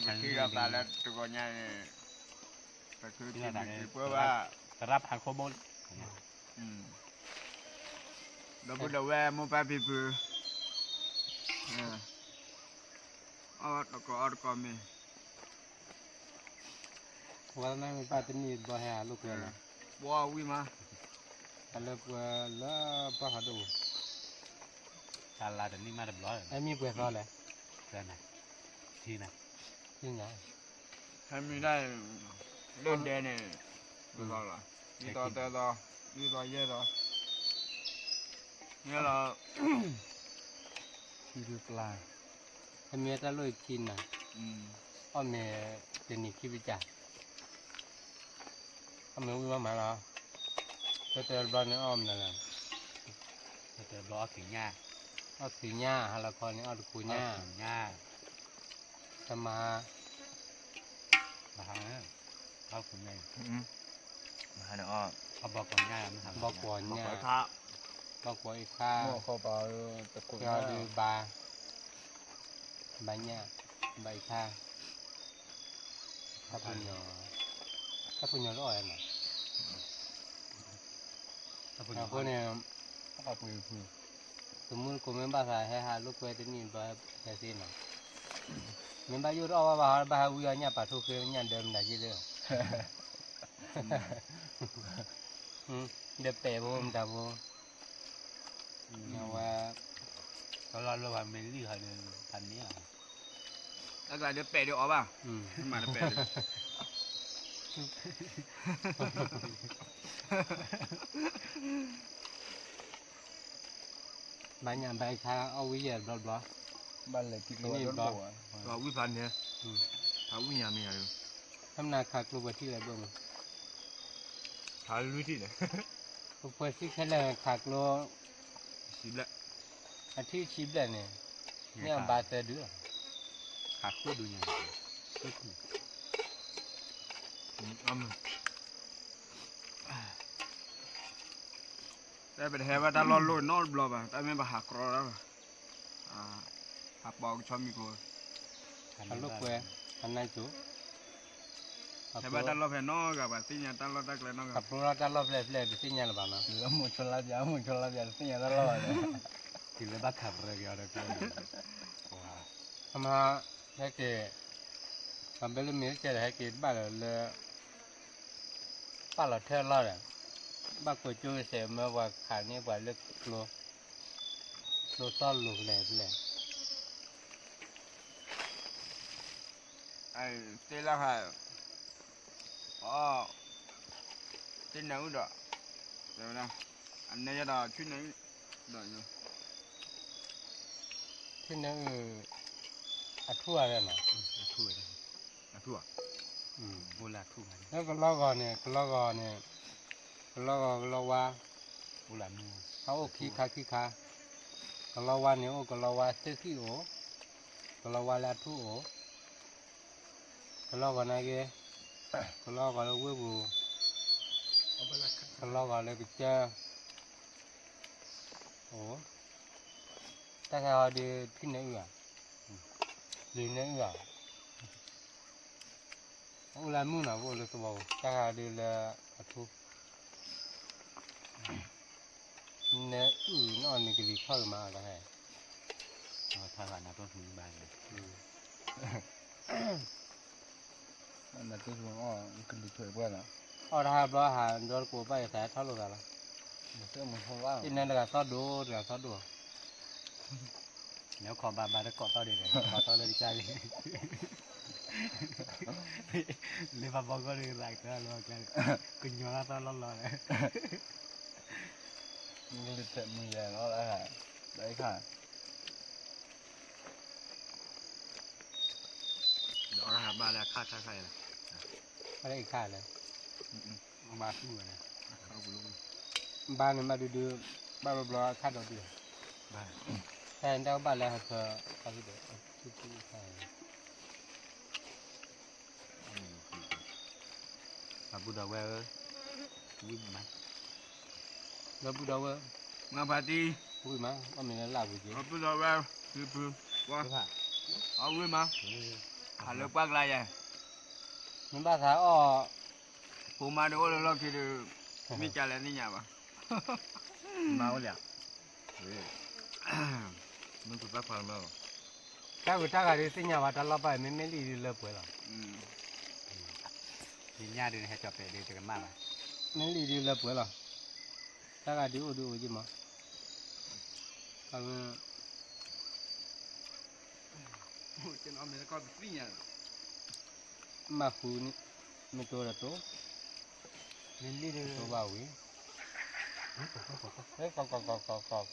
ပထံၣ်လိာ်သးလၢတဂီၤညါန့ၣ်, ပကထံၣ်ပကပၢဘၣ်, သရၣ်ဖးခိၣ်ဘိ, ဒီပုၢ်ဒီဝဲၢ်မိၢ်ပၢ်ဖံဖု, အီၣ်တကိးအီၣ်တကိးမ့ၤ, ဝဲမ့ၢ်ပၢ်တနံၣ်ဘျီဟဲလိာ်ကွဲလီၤ, ဘီဝံၣ်မး, တၢ်လၢပှဲၤလၢပှၢ်ဖးဒိၣ်, တၢ်လၢတနံၣ်မးတဘျီ, အဲမ့ၢ်ပှဲၤသီလဲၣ်, ထံၣ်ညါ, ဟဲမ့ၢ်ဒၣ်, လၢဒဲန့ၣ်, လီၤ, ယသီသၢသီ, ယသီယဲၢ်သီ, ယဲၢ်လီၤ, ထံကျါ, ဟဲမ့ၢ်တၢ်လိၣ်ခံနၤ, အီၣ်မ့ၤတနံၤခံပစၢ် အီၣ်မ့ၤဝံၣ်မးမးလီၤ, တၢတၢတဘျီန့ၣ်အီၣ်မနုၤလဲၣ်, တၢတၢတဘျီအီၣ်ခံညၣ်, အီၣ်ခံညၣ်, ဟါလီၤခီန့ၣ်အီၣ်တကိညၣ်, တမၤ, ဘၣ်ဟါ, အီၣ်တကိညၣ်, ဘၣ်ဟါန့ၣ်အီၣ်, ဘီကိးညၣ်, ဘီကိးညၣ်, ဘီကိးအ့ခါ, ဒုးဘါ, ဘါညၣ်, ဘါအ့ခါ, တၢ်ပူၤညီ, တၢ်ပူၤညီတအီၣ်နီၤ, အဃိန့ၣ်, တမူတကိးမ့ၢ်ဘၣ်သးဟဲဟးလိာ်ကွဲတနံၣ်ဘျီဟဲသ့နီၤ, မ့ၢ်ဘၣ်ယိၣ်တအီၣ်ဘၣ်ဘၣ်ဟီဘၣ်ဟဲဝံအီၣ်ညၣ်ပာ်ထူၣ်ဃ့ညၣ်ဒၢမတၤက့လၢ ဒီးပဲာ်ဖိမတၤဖိ, အဝဲ, ကလီၤလၢပှၤမ့ၢ်လံဟီဒီး, ဖးန့ၢ်လီၤ, အကျါဒီးပဲာ်ဒီးအီၣ်ဘၣ်, မၤတပဲာ်ဒီး ဘၣ်ညၣ်ဘၣ်ခါအီၣ်ဝံၣ်ယဲၢ်ဘျီဘျီ, ဘၣ်လဲၤထံကျိဝံၣ်ဖးန့ၣ်, ဖးဝံၣ်ညါမ့ၢ်ယၤ, ဖဲမနၤခးကျိပှဲၤထံၣ်လဲၣ်ဘျီမး, ခးလွံၢ်ထံၣ်လဲၣ်, ပပှဲၤထံၣ်ခဲလၢာ်ခးကျိ, အထံၣ်ဆံဘျဲၣ်န့ၣ်, မ့ၢ်အဘါသၢဒု, ခးခိၣ်ဒုညါ, တၢ်ပတဟဲဘၣ်တၢ်လီၢ်လိၣ်နီတဘျီဘၣ်, တၢ်မ့ၢ်ပဟးကြီတၢ်ဘၣ်, ဟးပီကဆီမံၤကျိ, ဟးလိာ်ကွဲ, ဟးနါစိၤ, ဟဲဘၣ်တၢ်လီၢ်ဖဲနီတဂၤဘၣ်သ့ၣ်ညါတၢ်လီၢ်တၢ်ကျဲနီတဂၤ, ခးဖျိထီၣ်တၢ်လီၢ်ဖျဲၣ်ဖျဲၣ်တသ့ၣ်ညါလၢၤဘၣ်နီၤ, လၢမိၤဆိလါပျၢ် မိၤဆိလါပျၢ်တသ့ၣ်ညါတၢ်လီၢ်ဘၣ်န့ၣ်, တုၤလၢဘၣ်ခးပရၢက့ၤအီၤဒီးကျိ, အမါ, ဟဲက့ၤ, အဘဲလၢမ့ၢ်ကဲဒီးဟဲက့ၤဘၣ်လၢလၢ ပာ်လီၤထၢၣ်လီၢ်ဒီး, ဘၣ်ကွဲးကၠိကစဲးမၢပှၤခးန့ၢ်ပှၤလၢကျိ, ကျိသီၣ်လိၤဖျဲးဖျဲး, သ့လၢဟး, အ, သ့ၣ်နၢအုၣ်ဒီး, အနဲယဒီးဆူနၢအုၣ်ဒီး, ဆူနၢအုၣ်, အထူၣ်အရၢနီၤ, အထူၣ်, အထူၣ်, လၢကလီဂီၤန့ၣ် ကလီဂီၤန့ၣ်, ကလီဂီၤကလီဝါ, အအိၣ်ခံခါခံခါ, ကလီဝါန့ၣ်အိၣ်ကလီဝါသ့ၣ်ဃံၣ်အိၣ်, ကလီဝါလၢအထူၣ်အိၣ်, ကလီဂီၤနာ်က့, ကလီဂီၤလၢဝ့ၢ်ပူၤ, ကလီဂီၤလၢကစၢၢ်, အိၣ်, တၢ်ခါဟီဒီးထံၣ်နၢအုၣ်ဧါ, လၢနၢအုၣ်ဧါ, အအိၣ်လၢမုၢ်နီၤ ပအိၣ်လၢသဝီပူၤ တၢ်ခါဒီးလၢအထူ နအုၣ်နီၢ်န့ၣ်ကလံၤထီၣ်ကမၤအီၤတၢ်ဟဲ, ထါဂၤနၤတိၢ်ထူဘၣ်န့ၣ်, နတိၢ်ထူအီၣ်ကလံၤထွဲပှၢ်လီၤ, အီၣ်တၢ်ဟးဘျီဟးဒီတကိးဘၣ်ယသးထီၣ်လိာ်သးလီၤ, သ့ၣ်နၢတဂၤသီၣ်ဒိၣ်တဂၤသီၣ်ဒိၣ်, နခီဘၣ်ဘၣ်တကိးသီၣ်ဒိၣ်ဒီး ကီသီၣ်လၢကစၢ်လံ, လၢပှၤဘီကီၢ်ဒီးသးကတၢၢ်လီၤကျါ, ကညီလၢသီၣ်လီၢ်လီၢ်လၢ, မုၢ်လၢထၢၣ်မုၢ်ယဲၢ်လီၤလၢ, လၢခါ ဒီးအီၣ်တၢ်ဟးဘၣ်လၢအခါခါခါအံၤလီၤ, ဘၣ်လၢအခါလဲၣ်, ဘၣ်န့ၣ်ဘၣ်ဒုဒု, ဘၣ်ဘျီဘျီအခါဒီးဒု, တၢ်ဘၣ်လၢဟၢဖၢ, ပှၤဘူၣ်ဒီးဝဲၢ်ဧၢ, ဝံၣ်မး, ဒီပုၢ်ဒီဝဲၢ်, မၤဖးတံၢ်, ဝံၣ်မး, အီၣ်မ့ၤလၢလၢ်ပူၤက့ၤ, ဒီပုၢ်ဒီဝဲၢ်, ဖုဖု, ဝါ, အီၣ်ဝံၣ်မး, ဟးလၢပှၢ်ကျါယဲ, မ့ၢ်ဘၣ်သးအီၣ်, ဖိမါဒုးအိၣ်လၢလီၢ်ခံဒီး, မ့ၢ်ကလဲၣ်သ့ၣ်ညါဘၣ်, မါအိၣ်လၢ, မ့ၢ်ပသၣ်ခွါလၢမၢ်လီၤ, တၢ်ဂုၤတၢ်ဂၤဒုးသ့ၣ်ညါဘၣ် တၢ်လီၢ်ဘၣ်အံၤ မ့မ့ၢ်လံၣ်ဒုးလၢပှဲၤလီၤ, ညၣ်ဒုးဟဲကၠီၤပဲာ်ဒုးတကမၣ်ဘၣ်, မ့ၢ်လံၣ်ဒုးလၢပှဲၤလီၤ, တၢ်ဂၤဒုးအိၣ်ဒုးအိၣ်ယံၤမး, မ့ၢ်ဃုန့ၣ်, မ့ၢ်တိဒီးတိ, မ့ၢ်လံၣ်ဒုးတိဘၣ်ဝံၤ, ကီကီကီကီကီ